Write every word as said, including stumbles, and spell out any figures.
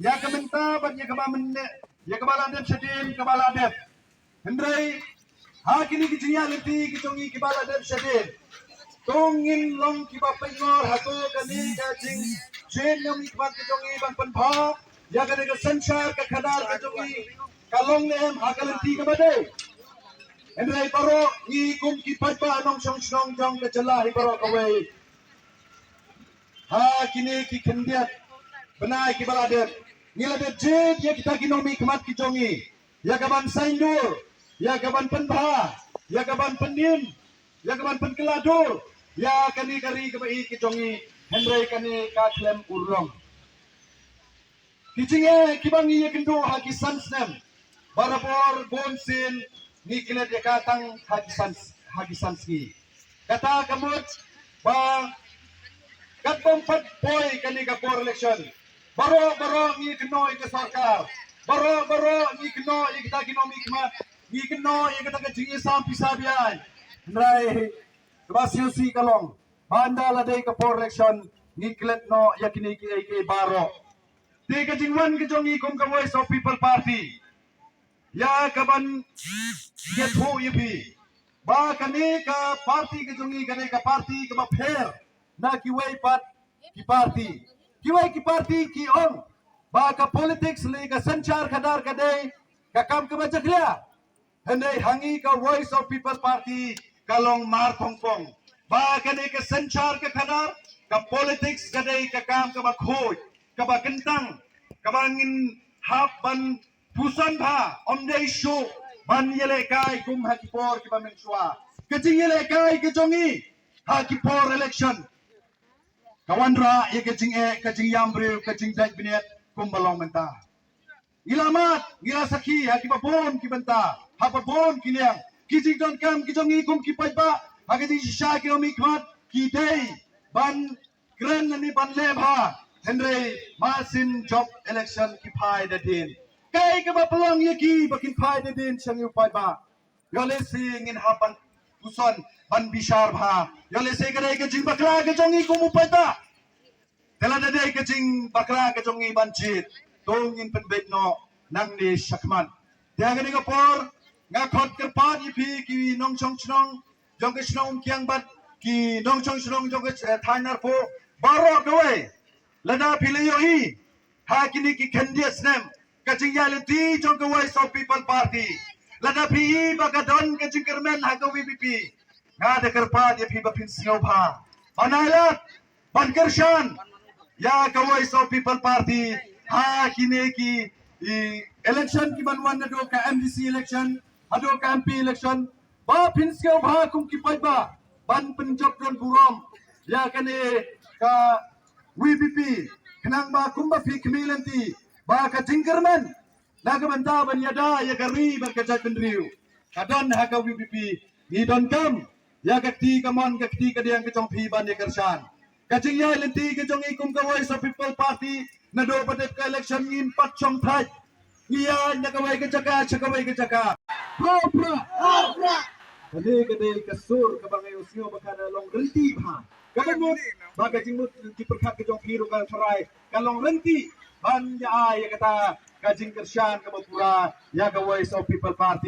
Ïa ka mynta bad ïa kaba mynne, ïa kaba la dep shadien, kaba la dep. Hynrei ha kine ki jingïaid lynti ki jong ngi kiba la dep shadien, to ngin long kiba pynngor ha to kane ka jingjied ïa ngi, kiba ki jong ngi ban pynbha ïa kane ka synshar ka khadar ka jong ngi ka long ne em ha ka lynti kaba dei. Hynrei baroh ngi kum ki paidbah nongshong shnong jong ka jylla hi baroh kawei, ha kine ki khyndiat bnai kiba la dep, ngi la dep jied ïa kita ki nongmihkhmat ki jong ngi, ïa ka ban saiñdur, ïa ka ban pynbha, ïa ka ban pynim, ïa ka ban pynkylla dur ïa kane ka ri kaba ïeit ka jong ngi. Hynrei kane ka khlem urlong. Ki jingeh kiba ngi ïakynduh ha ki san snem, barabor bun sien ngi klet ïa ka tang ha ki san, ha ki san sngi. Kata ka mut ba katba ym pat poi kane ka por election, baroh baroh ngi kynnoh ïa ka sorkar, baroh baroh ngi kynnoh ïa kita ki nongmihkhmat, ngi kynnoh ïa kata ka jingïasam pisa biang. Hynrei kaba sngewsih ka long ba ynda la dei ka por election ngi klet noh ïa kine kiei kiei baroh. Te ka jingwan ka jong ngi kum ka Voice of People Party ïa ka ban ïathuh ïa phi ba kane ka party ka jong ngi ka dei ka party kaba pher na kiwei pat ki party. Kiwei ki party ki ong ba ka politics lane ka synshar khadar ka dei ka kam kaba jakhlia. Hynrei ha ngi ka Voice of People Party ka long mar pong pong ba kane ka synshar ka khadar, ka politics ka dei ka kam kaba khuid, kaba kyntang, kaba ngin hap ban puson bha, ym dei shuh ban ïalehkai kum ha ki por kiba mynshuwa. Ka jingïalehkai ka jong ngi ha ki por election ka wanrah ïa ka jingeh, ka jingïam briew, ka jingdait bniat kumba long mynta. Ngi la mad, ngi la sakhi ha kiba bun ki bynta, ha ba bun ki liang. Ki jingdonkam ki jong ngi kum ki paidbah ha ka jingshisha ki nongmihkhmat ki dei ban kren lane ban leh bha. Hynrei mar sien jop election ki phai da dien. Kaei kaba pynlong ïa ki ba kin phai da dien sha ngi u paidbah? Ïoh lehse ngin hap ban puson, ban bishar bha. Ïoh lehse ka dei ka jingbakla ka jong ngi kum u paidbah. Te lada dei ka jingbakla ka jong ngi ban jied, to ngin pynbeit noh nangne shakhmat. Te ha kane ka por nga khot kyrpad ïa phi ki nongshong shnong jong ka shnong Umkiang bad ki nongshong shnong jong ka, eh, thaiñ Narpuh baroh kawei. Lada phi la ïohi ha kine ki khyndiat snem ka jingïaid lynti jong ka Voice of People Party, lada phi i ba ka don ka jingkyrmen ha ka V P P, nga da kyrpad ïa phi ba phin sngewbha ban ailad, ban kyrshan ïa ka Voice of People Party ha kine ki, i, election ki ban wan, naduh ka M D C election haduh ka M P election, ba phin sngewbha kum ki paidbah ban pynjop don burom ïa kane ka V P P, khnang ba kumba phi khmih lynti ba ka jingkyrmen na ka bynta ban ïada ïa ka ri bad ka jaitbynriew ka don ha ka V P P. Ngi donkam ïa ka kti kamon, ka kti kadiang ka jong phi ban ïa kyrshan. Ka jingïaid lynti ka jong ngi kum ka Voice of People Party, naduh ba dep ka election ngim pat shong thait. Ngi ïaid na kawei ka jaka sha kawei ka jaka. Hau prah! Hau prah! Kane ka dei ka sur kaba nga ïohsngew ba ka da long rynti bha. Kaba mut ba ka jingmut jingpyrkhat ka jong phi ruh ka tharai ka long rynti ban ïa ai ïa kata ka jingkyrshan kaba pura ïa ka Voice of People Party.